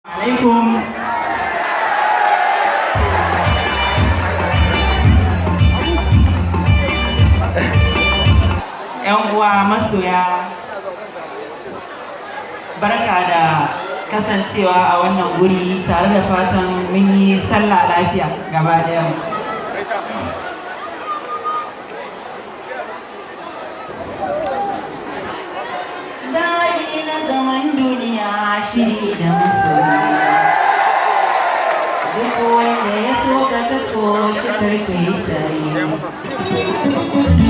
Alaikum. ‘Yan uwa masoya, barka da kasancewa a wannan guri tare da fatan mun yi sallah lafiya gaba ɗaya. Daɗi na zaman duniya shiri da masoyi. Duk wanda ya so ka so shi, karka yi shayi.